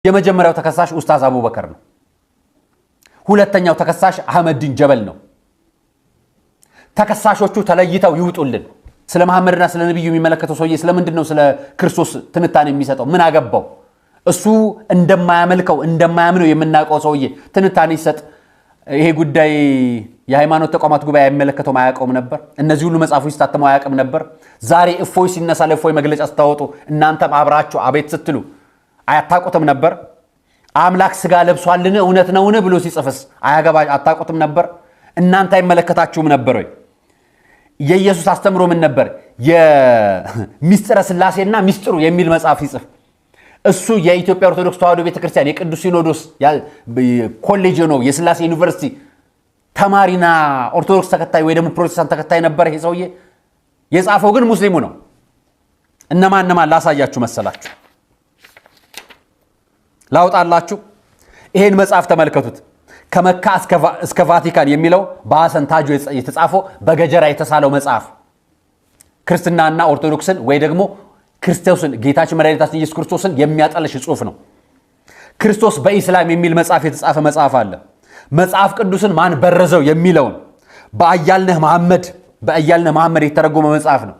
የመጀመሪያው ተከሳሽ ኡስታዝ አቡበከር ነው። ሁለተኛው ተከሳሽ አህመዲን ጀበል ነው። ተከሳሾቹ ተለይተው ይውጡልን። ስለ መሐመድና ስለ ነቢዩ የሚመለከተው ሰውዬ ስለምንድን ነው ስለ ክርስቶስ ትንታኔ የሚሰጠው? ምን አገባው? እሱ እንደማያመልከው እንደማያምነው የምናውቀው ሰውዬ ትንታኔ ሲሰጥ ይሄ ጉዳይ የሃይማኖት ተቋማት ጉባኤ አይመለከተውም፣ አያውቀውም ነበር። እነዚህ ሁሉ መጽሐፎች ሲታተሙ አያውቅም ነበር። ዛሬ እፎይ ሲነሳ ለእፎይ መግለጫ ስታወጡ እናንተም አብራችሁ አቤት ስትሉ አያታውቁትም ነበር። አምላክ ስጋ ለብሷልን እውነት ነውን ብሎ ሲጽፍስ አያገባ አታውቁትም ነበር። እናንተ አይመለከታችሁም ነበር ወይ? የኢየሱስ አስተምሮ ምን ነበር? የሚስጥረ ስላሴና ሚስጥሩ የሚል መጽሐፍ ሲጽፍ እሱ የኢትዮጵያ ኦርቶዶክስ ተዋሕዶ ቤተክርስቲያን የቅዱስ ሲኖዶስ ኮሌጅ ነው የስላሴ ዩኒቨርሲቲ ተማሪና ኦርቶዶክስ ተከታይ ወይ ደግሞ ፕሮቴስታንት ተከታይ ነበር። ይሄ ሰውዬ የጻፈው ግን ሙስሊሙ ነው። እነማን እነማን ላሳያችሁ መሰላችሁ? ላውጣላችሁ። ይሄን መጽሐፍ ተመልከቱት። ከመካ እስከ ቫቲካን የሚለው በሐሰን ታጆ የተጻፈው በገጀራ የተሳለው መጽሐፍ ክርስትናና ኦርቶዶክስን ወይ ደግሞ ክርስቶስን ጌታችን መድኃኒታችን ኢየሱስ ክርስቶስን የሚያጠለሽ ጽሑፍ ነው። ክርስቶስ በኢስላም የሚል መጽሐፍ የተጻፈ መጽሐፍ አለ። መጽሐፍ ቅዱስን ማን በረዘው የሚለውን በአያልነህ መሐመድ የተተረጎመ መጽሐፍ ነው።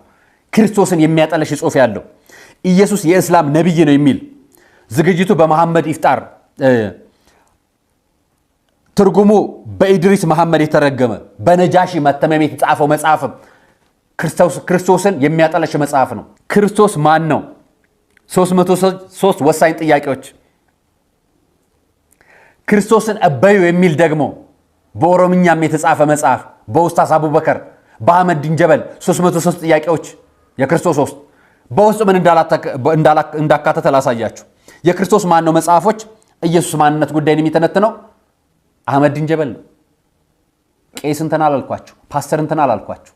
ክርስቶስን የሚያጠለሽ ጽሑፍ ያለው፣ ኢየሱስ የእስላም ነቢይ ነው የሚል፣ ዝግጅቱ በመሐመድ ኢፍጣር፣ ትርጉሙ በኢድሪስ መሐመድ የተተረጎመ፣ በነጃሺ መተመም የተጻፈው መጽሐፍም ክርስቶስን የሚያጠለሽ መጽሐፍ ነው። ክርስቶስ ማን ነው? 303 ወሳኝ ጥያቄዎች። ክርስቶስን እበዩ የሚል ደግሞ በኦሮምኛም የተጻፈ መጽሐፍ በኡስታዝ አቡበከር፣ በአህመድ ጀበል፣ 303 ጥያቄዎች የክርስቶስ ውስጥ በውስጡ ምን እንዳካተተ ላሳያችሁ። የክርስቶስ ማን ነው መጽሐፎች ኢየሱስ ማንነት ጉዳይን የሚተነትነው አህመዲን ጀበል ነው። ቄስ እንትን አላልኳችሁ፣ ፓስተር እንትን አላልኳችሁ።